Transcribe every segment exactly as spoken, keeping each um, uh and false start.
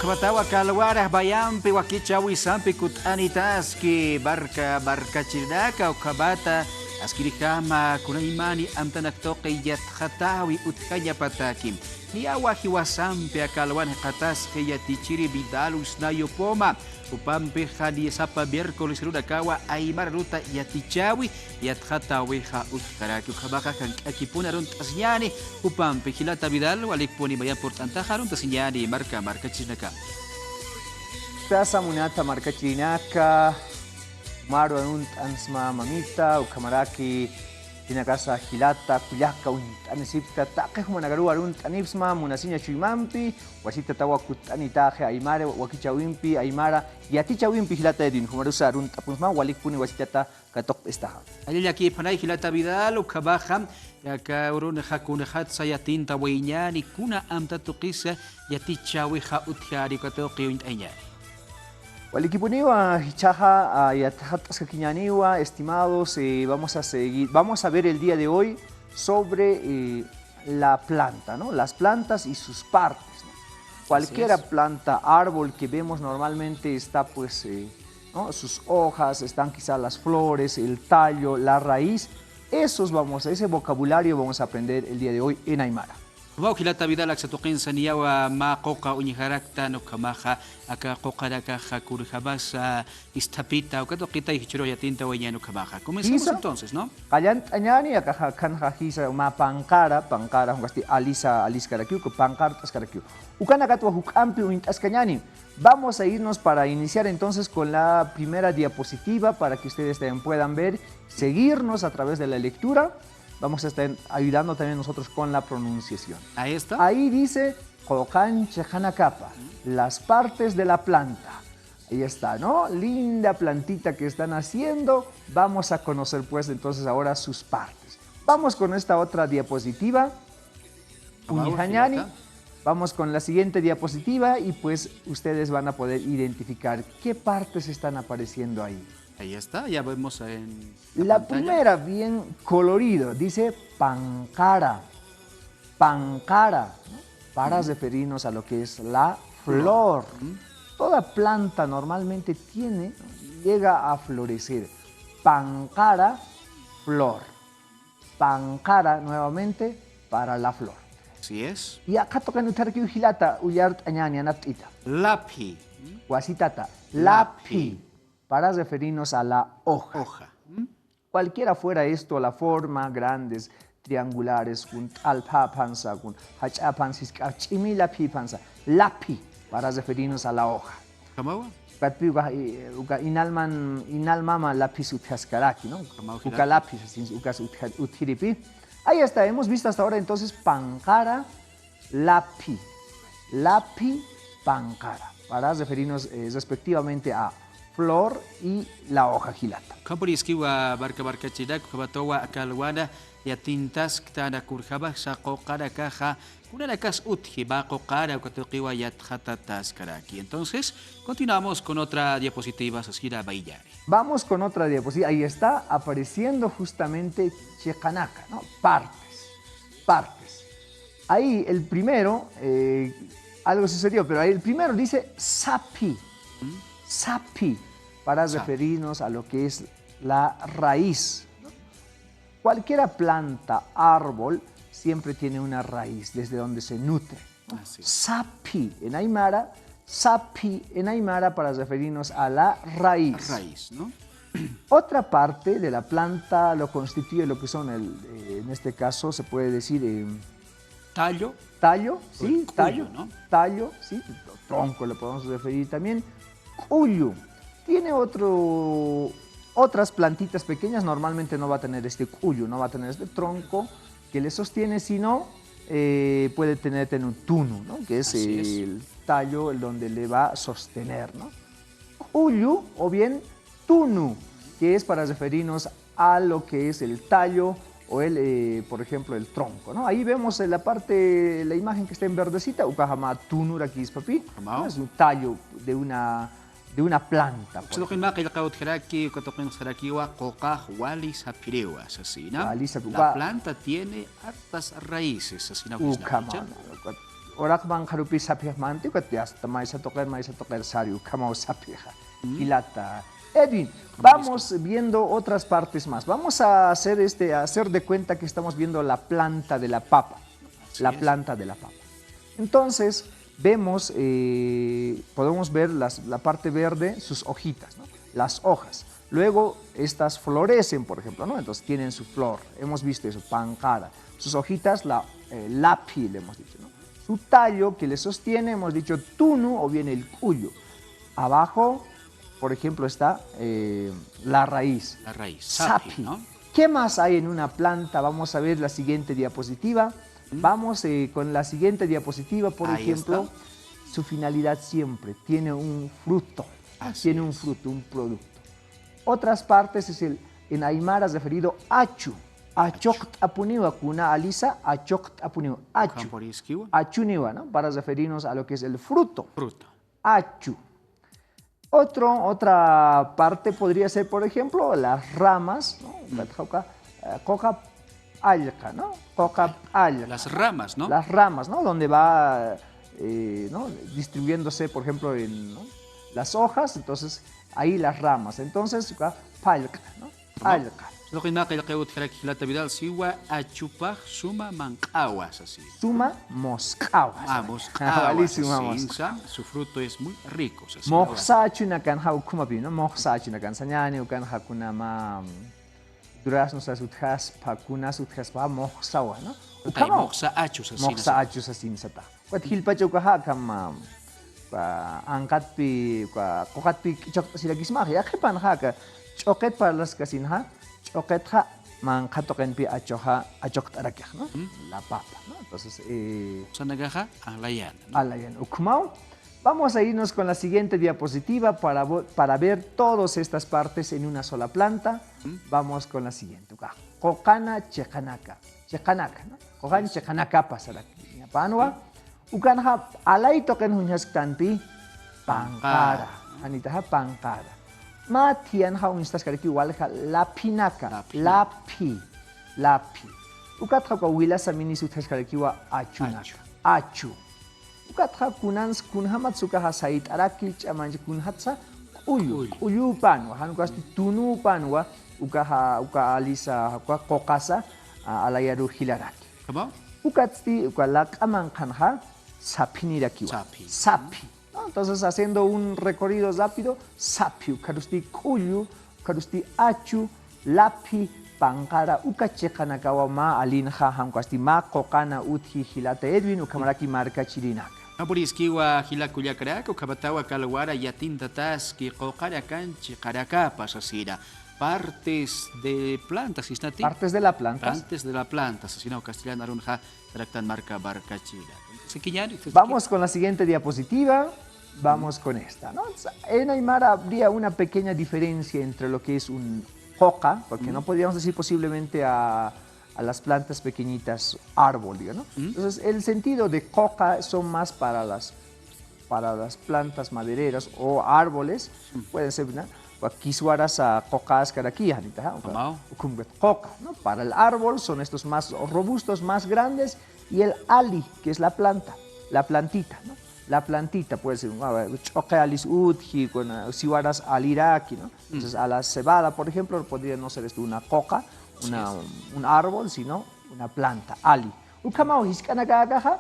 Watawa kalwara bayampi wakichäwisampi kutt'anitaski marka markachirinaka, ukhamata askirjama kunaymani amtanak tuqi yatxatäwi utjañapataki. Niyawa jiwasampi aka alwan jikxatasxi yatichiri Vidal Usnayo Poma. Jupampixa niya sapa miércoles arunakawa aymar aruta yatichäwi, yatxatäwixa utjaraki. Ukhamaxa jank'akipuni arunt'asiñäni jupampi. Jilata Vidal, walikpuni mayamp urt'antaxa aruntasiñäni marka markachirinaka. Tasa munata markachirinaka, maru arunt'ansma mamita, ukhamaraki, jinakasa jilata, kullaka uñt'anisipkta, taqi jumanakaruw arunt'anipsma, munasiña chuymampi, wasitatawa kutt'anitaxi aymara wakichäwimpi, aymara yatichäwimpi jilata Edwin, jumarusa arunt'apunsma, walikpuni wasitata katuqt'istaxa. Allillakïpanay jilata Vidal, ukhamaxa, aka urunxa kunxatsa yatintawayiñäni, kuna amta tuqisa yatichäwixa utjäni, uka tuqi uñt'ayañäni. Walikipuniwa, jichhaxa, ah, yatxatt'askakiñäniwa, estimados, eh, vamos a seguir, vamos a ver el día de hoy sobre, eh, la planta, ¿no? Las plantas y sus partes, ¿no? Así es. Cualquiera planta, árbol que vemos normalmente está, pues, eh, ¿no? Sus hojas, están quizá las flores, el tallo, la raíz. Esos vamos, ese vocabulario vamos a aprender el día de hoy en aymara. Ukhamaw jilata Vidal, aksa tuqinsa niyawa mä quqa uñjaraktan, ukhamaxa aka quqanakaxa kunjamasa isthapita, uka tuqitay jichhürux yatintawayiñäni ukhamaxa. Comencemos entonces, ¿no? Qallant'añäni, akaxa, akhanxa jisa mä panqara, panqara, juk'asti alisa, aliskarakiw, uka panqart'askarakiw. Ukanakatwa juk'ampi uñt'askañäni. Vamos a irnos para iniciar entonces con la primera diapositiva para que ustedes también puedan ver, seguirnos a través de la lectura. Vamos a estar ayudando también nosotros con la pronunciación. Ahí está. Ahí dice, quqan chiqanakapa, las partes de la planta. Ahí está, ¿no? Linda plantita que están haciendo. Vamos a conocer, pues, entonces ahora sus partes. Vamos con esta otra diapositiva. Uñjañäni. Vamos con la siguiente diapositiva y, pues, ustedes van a poder identificar qué partes están apareciendo ahí. Ahí está, ya vemos en la pantalla. La primera, bien colorido, dice panqara. Panqara, ¿no? Para referirnos a lo que es la flor. Toda planta normalmente tiene, llega a florecer. Panqara, flor. Panqara, nuevamente, para la flor. Así es. Y aka tuqin utjarakiw jilata, ullart'añäni, yanapt'ita. Laphi. Wasitata. Laphi. Laphi. Para referirnos a la hoja. Hoja. ¿Mm? Cualquiera fuera esto, la forma, grandes, triangulares, kun t'alphaphansa, kun jach'aphansa, jisk'a ch'imi laphipansa. Laphi, para referirnos a la hoja. ¿Ukhamawa? Ukatpï uka, eh, uka inalman, inalmama laphis utjaskaraki, ¿no? Ukhamawa. Uka jilata. Laphi, sasin, ukas utja-, utjiripi. Ahí está, hemos visto hasta ahora entonces panqara, laphi, laphi, panqara, para referirnos, eh, respectivamente a flor y la hoja, jilata. Ukham puriskiwa marka markachirinaka, ukhamatuwa aka alwana yatintasktan kunjamasa quqanakaxa, kunanakas utji mä quqana, uka tuqiwa yatxatataskaraki. Entonces, continuamos con otra diapositiva, sasina mayiñäni. Vamos con otra diapositiva. Ahí está apareciendo justamente chiqanaka, ¿no? Partes. Partes. Ahí el primero, eh, algo sucedió, pero ahí el primero dice saphi. Saphi, para referirnos a lo que es la raíz. Cualquiera planta, árbol, siempre tiene una raíz desde donde se nutre, ¿no? Así es. Saphi, en aymara, saphi, en aymara para referirnos a la raíz. Raíz, ¿no? Otra parte de la planta lo constituye lo que son el, eh, en este caso se puede decir, eh, tallo. Tallo, sí, tallo, ¿no? Tallo, sí, tronco lo podemos referir también. K'ullu. Tiene otro, otras plantitas pequeñas, normalmente no va a tener este k'ullu, no va a tener este tronco que le sostiene, sino, eh, puede tener, tener un tunu, ¿no? Que es el tallo donde le va a sostener, ¿no? K'ullu o bien tunu, que es para referirnos a lo que es el tallo o el, eh, por ejemplo, el tronco, ¿no? Ahí vemos en la parte, la imagen que está en verdecita, ukaxa mä tunurakïspapi, ¿no? Es un tallo de una, de una planta, por ejemplo. Uka tuqin mä qillqa utjaraki, uka tuqin sarakiwa, quqax wali saphiriwa, sasina. Wali saphi-, la planta tiene hartas raíces, sasina. Ukhama, uka Uraq manqharupi saphixa manti, ukat hasta maysa tuqir, maysa tuqir sari ukhamaw saphixa. Jilata Edwin, vamos viendo otras partes más. Vamos a hacer, este, a hacer de cuenta que estamos viendo la planta de la papa. La planta de la papa. Entonces, vemos, eh, podemos ver las, la parte verde, sus hojitas, ¿no? Las hojas. Luego, estas florecen, por ejemplo, ¿no? Entonces, tienen su flor. Hemos visto eso, panqara. Sus hojitas, la, eh, laphi, le hemos dicho, ¿no? Su tallo que le sostiene, hemos dicho tunu o bien el cuyo. Abajo, por ejemplo, está, eh, la raíz. La raíz, saphi, saphi, ¿no? ¿Qué más hay en una planta? Vamos a ver la siguiente diapositiva. Vamos, eh, con la siguiente diapositiva, por ejemplo, su finalidad siempre tiene un fruto, tiene un fruto, un producto. Otras partes es el, en aymara referido achu. Achoqt'apuniwa, kuna alisa, achoqt'apuniwa. Achu. Achuniwa, ¿no? Para referirnos a lo que es el fruto. Fruto. Achu. Otro, otra parte podría ser, por ejemplo, las ramas, ¿no? Ukat jawka, eh, quqa p'allqa, ¿no? Quqa p'allqa. Las ramas, ¿no? Las ramas, ¿no? Donde va, eh, ¿no? Distribuyéndose, por ejemplo, en, ¿no? Las hojas, entonces ahí las ramas. Entonces, uka p'allqa, ¿no? P'allqa. Suqina qillqi utjaraki jilata Vidal, siwa achupax suma manq'awa sasi. Suma mosq'awa. Ah, mosq'awa. Wali suma mosq'awa. Su fruto es muy rico sasi. Moxsa achunakan ja ukhumapi, ¿no? Moxsa achunakan sañani ukan ja kuna mä, mm, durazno sas utjaspa, kunas utjaspa, moxsawa, ¿no? Ukhamaw. Moxsa achu sasi. Moxsa achu sasin sata. Ukat jilpacha ukaxa akham, ah, anqatpi, uka quqatpi ch'uqt'asirakismaxa, yaqhipanxa aka ch'uqit parlaskasinxa, ch'uqitxa manqha tuqinpi achuxa, achuqt'arakix, ¿no? La papa, ¿no? Entonces, eh, usanakaxa alayan, ¿no? Alayan. Ukhamaw, vamos a irnos con la siguiente diapositiva para vo-, para ver todas estas partes en una sola planta. Vamos con la siguiente. Uka, quqana chiqanaka. Chiqanaka, ¿no? Quqan chiqanakapa saraki. Ñapanwa, ukanxa alay tuqin uñjasktanpi, panqara. Panqara. Janitaxa panqara. Mä thiyanxa uñstaskarakiw walja laphinaka. Laphi. Laphi. Laphi. Ukatxa uka wilasa minis utjaskarakiwa achunaka. Achu. Achu. Ukatxa kunans, kunjamatsa ukaxa sayt'araki, ch'amancha kunjatsa k'ullu, k'ullupanwa, jan ukasti tunupanwa, ukaxa, uka alisa, uka quqasa, a, alayaru jilaraki. ¿Cómo? Ukatsti, uka laq'a manqhanxa, saphinirakiwa. Saphi. Saphi, ¿no? Entonces, haciendo un recorrido rápido, saphi, ukharusti k'ullu, ukharusti achu, laphi, panqara, uka chiqanakawa mä alinxa, jan ukasti mä quqana utji jilata Edwin, ukhamaraki markachirinaka. Puriskiwa jila kullakarak, ukhamatawa aka alwara yatintataski quqanakan chiqanakapa sasina. Partes de plantas, ¿sisnati? Partes de la planta. Partes de la planta, sasina, castellano arunxa, Taraktan marka markachirinaka. Entonces, kiñan, entonces, vamos con la siguiente diapositiva. Vamos con esta, ¿no? Entonces, en aymara habría una pequeña diferencia entre lo que es un quqa, porque no podríamos decir posiblemente a, a las plantas pequeñitas árbol, digo, ¿no? Entonces, el sentido de quqa son más para las, para las plantas madereras o árboles, pueden ser, ¿no? Uka kiswarasa quqaskarakiwa, janitaxa, uka, ukham quqa, ¿no? Para el árbol son estos más robustos, más grandes, y el ali, que es la planta, la plantita, ¿no? La plantita puede ser, a ver, ch'uqi alis utji, con, ah, siwaras aliraki, ¿no? Entonces, a la cebada, por ejemplo, podría no ser esto una quqa, una, un árbol, sino una planta, ali. Ukhamaw jisk'anakakaxa,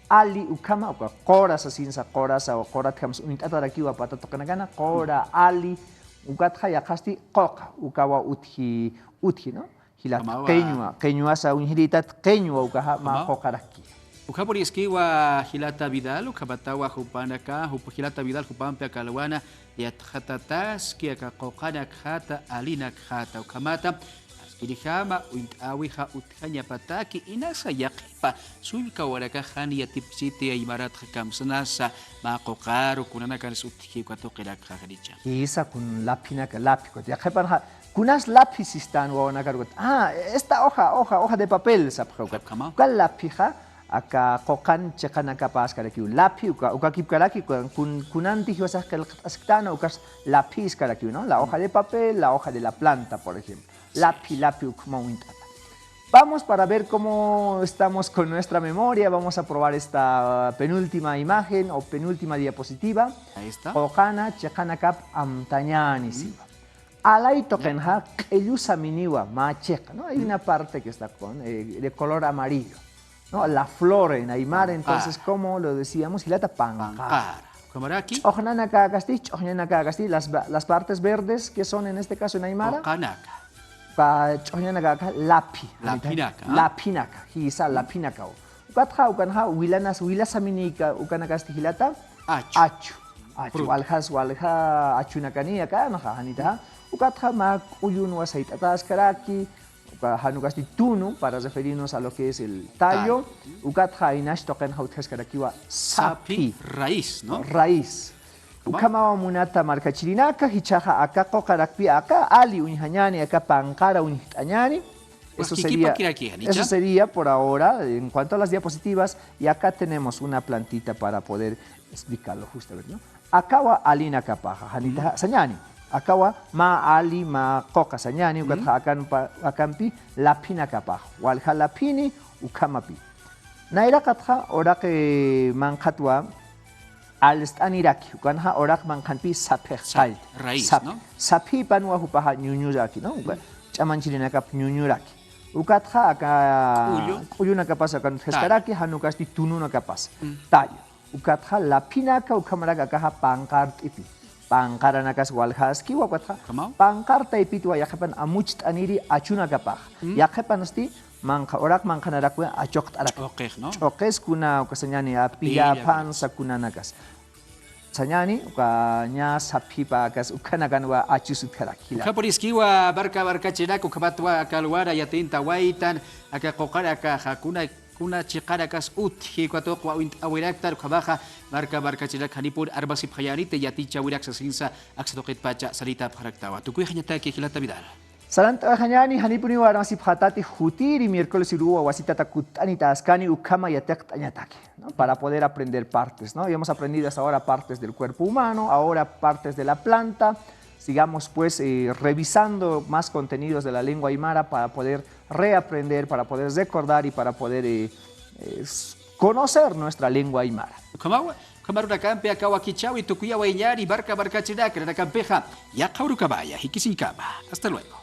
ali ukhama, uka qura sasinsa, qurasa, o quratjamsa uñt'atarakiwa pata tuqinakana, qura, ali, ukatxa yaqhasti quqa, ukawa utji, utji, ¿no? Jilata, qeñwa, qeñwasa uñjiritat, qeñwa ukaxa mä quqaraki. Ukhapuriskiwa jilata Vidal, ukhamatawa jupanaka, jup-, jilata Vidal jupampi aka alwana yatxatataski aka quqanakxata, alinakxata, ukhamata, askirijama, uñt'äwixa utjañapataki, inasa yaqhipa, sullka wawanakax jan yatipsiti aymaratxa kamsnasa, mä quqaru kunanakanas utji uka tuqirakxa, janicha. Jisa, kun laphinaka, laphi, ukat yaqhipanxa, kunas laphi sistan wawanakaru, ukat, ah, esta hoja, hoja, hoja de papel, sapxi ukat. Ukhama. Uka laphixa, aka quqan chiqanakapaskarakiw. Laphi, uka, ukakipkaraki, kun, kun, kunanti jiwasax qillqt'asktan, ukas laphiskarakiw, ¿no? La hoja de papel, la hoja de la planta, por ejemplo. Laphi, laphi ukhamaw uñt'ata. Vamos para ver cómo estamos con nuestra memoria. Vamos a probar esta penúltima imagen o penúltima diapositiva. Ahí está. Quqana chiqanakap amtañäni siwa. Alay tuqinxa q'illu saminiwa, mä chiqa, ¿no? Hay una parte que está con, eh, de color amarillo, ¿no? La flor en aymara, entonces, como lo decíamos, jilata, panqara. Panqara. Ukhamaraki. Ch'uxñanakakasti, ch'uxñanakakasti, las, las partes verdes que son en este caso en aymara. Quqanaka. Ka ch'uxñanakaka laphi. Laphinaka, ¿ah? Laphinaka, jisa laphinakaw. Ukatxa, ukanxa, wilanas, wila saminïka, ukanakasti jilata. Achu. Achu. Achu, fruta. Waljas, walja achunakani akanxa, janitaxa. Ukatxa mä k'ullunwa sayt'ataskaraki, uka jan ukasti tunu, para referirnos a lo que es el tallo. Tallo. Ukatxa aynax tuqinxa utjaskarakiwa saphi. Saphi, raíz, ¿no? Raíz. Ukhamawa munata markachirinaka, jichhaxa aka quqarakpi aka ali uñjañäni, aka panqara uñjt'añäni. Eso sería, eso sería por ahora, en cuanto a las diapositivas, y acá tenemos una plantita para poder explicarlo justamente, ¿no? Akawa alinakapaxa, janitaxa sañäni. Akawa mä ali, mä quqa sañäni, ukatxa akanpa, akampi laphinakapaxa. Walja laphini, ukhamapi. Nayraqatxa uraqi manqhatwa alst'aniraki, ukanxa uraq manqhanpi saphix. Sap-, raíz, saphi, ¿no? Saphipanwa jupaxa ñuñuraki, ¿no? Uka ch'amanchirinakap ñuñuraki. Ukatxa aka k'ullu, k'ullunakapas akan utjaskaraki, jan ukasti tununakapas. Tallo. Ukatxa laphinaka, ukhamarak akaxa panqart'ipi. Panqaranakas waljaskiwa, ukatxa panqar taypitwa yaqhipan amucht'aniri achunakapax. Yaqhipansti manqha, uraq manqhanarakwa achuqt'arak. Ch'uqis, ¿no? Ch'uqis kuna, uka sañäni, pilla, phansa kunanakas. Sañäni, uka ña saphipakas ukhanakanwa achus utjaraki. Ukhapuriskiwa marka markachirinaka, ukhamatwa aka alwara yatintawaytan, aka quqanakaxa kuna, kuna chiqanakas utji, uka tuqwa uñt'awiraktan, ukhamaxa marka markachirinaka janipun armasipxañäniti yatichäwirak sasinsa, aksa tuqitpacha sarïtapxaraktawa. Tukuyxañataki jilata Vidal. Sarant'awayxañäni, janipuniw armasipxätati, jutiri miércoles uruwa wasitata kutt'anitaskani ukhama yatiqt'añataki, ¿no? Para poder aprender partes, ¿no? Y hemos aprendido hasta ahora partes del cuerpo humano, ahora partes de la planta. Sigamos, pues, eh, revisando más contenidos de la lengua aymara para poder reaprender, para poder recordar y para poder, eh, eh, s-, conocer nuestra lengua aymara. Ukhamawa, ukhamarunakampi aka wakichäwi tukuyawayañäni marka markachirinaka, nakampixa yaqha urukamaya, jikisiñkama. Hasta luego.